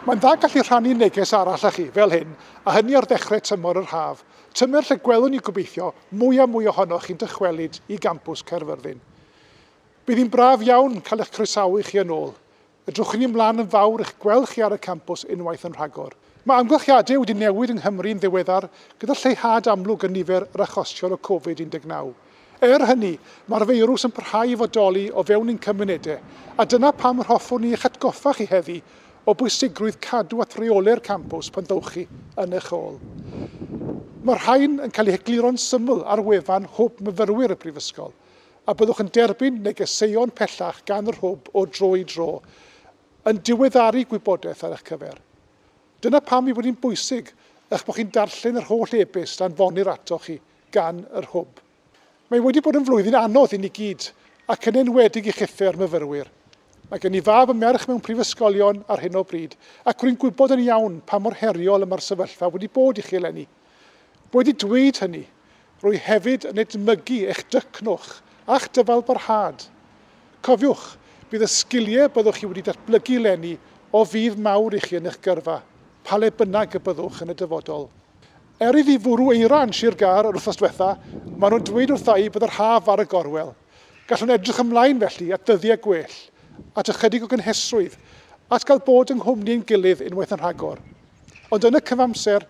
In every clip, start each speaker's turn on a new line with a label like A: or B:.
A: Mae'n dda gallu rhannu neges arall â chi, fel hyn, a hynny ar ddechrau tymor yr haf, tymor lle gwelwn ni gobeithio mwy a mwy ohonoch chi'n dychwelyd i gampws Caerfyrddin. Bydd hi'n braf iawn cael eich croesawu chi yn ôl. Edrychwn ni ymlaen yn fawr eich gweld chi ar y campws unwaith yn rhagor. Mae amgylchiadau wedi newid yng Nghymru yn ddiweddar gyda lleihad amlwg yn nifer yr achosion o Covid-19. Er hynny, mae'r feirws yn parhau i fodoli o fewn ein cymunedau, a dyna pam yr hoffwn i eich atgoffa chi heddi o bwysigrwydd cadw at reolau'r campws pan ddowch chi yn eich ôl. Mae'r rhain yn cael eu hegluro'n syml ar wefan Hwb Myfyrwyr y Brifysgol, a byddwch yn derbyn negeseuon pellach gan yr Hwb o dro i dro, yn diweddaru gwybodaeth ar eich cyfer. Dyna pam ei bod hi'n bwysig eich bod chi'n darllen yr holl e-byst anfonir atoch chi gan yr Hwb. Mae wedi bod yn flwyddyn anodd i ni gyd, ac yn enwedig i chithau'r myfyrwyr. Mae gen i fab a merch mewn prifysgolion ar hyn o bryd, ac rwy'n gwybod yn iawn pa mor heriol y mae'r sefyllfa wedi bod i chi eleni. Wedi dweud hynny, rwy hefyd yn edmygu eich dycnwch a'ch dyfalbarhad. Cofiwch, bydd y sgiliau byddwch chi wedi datblygu eleni o fudd mawr i chi yn eich gyrfa, pa le bynnag y byddwch yn y dyfodol. Er iddi fwrw eira yn Sir Gâr yr wythnos diwetha, maen nhw'n dweud wrtha i bod yr haf ar y gorwel. Gallwn edrych ymlaen felly at ddyddiau gwell, at ychydig o gynhesrwydd, at gael bod yng nghwmni ein gilydd unwaith yn rhagor. Ond yn y cyfamser,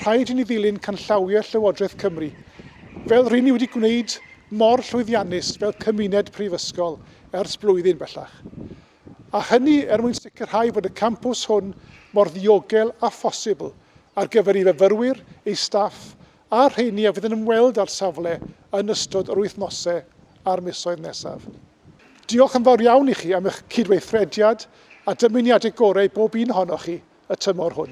A: rhaid i ni ddilyn canllawiau Llywodraeth Cymru, fel ry'n ni wedi gwneud mor llwyddiannus fel cymuned prifysgol ers blwyddyn bellach. A hynny er mwyn sicrhau fod y campws hwn mor ddiogel â phosibl ar gyfer ei fyfyrwyr, ei staff a'r rheini a fydd yn ymweld â'r safle yn ystod yr wythnosau a'r misoedd nesaf. Diolch yn fawr iawn i chi am eich cydweithrediad a dymuniadau gorau i bob un ohonoch chi y tymor hwn.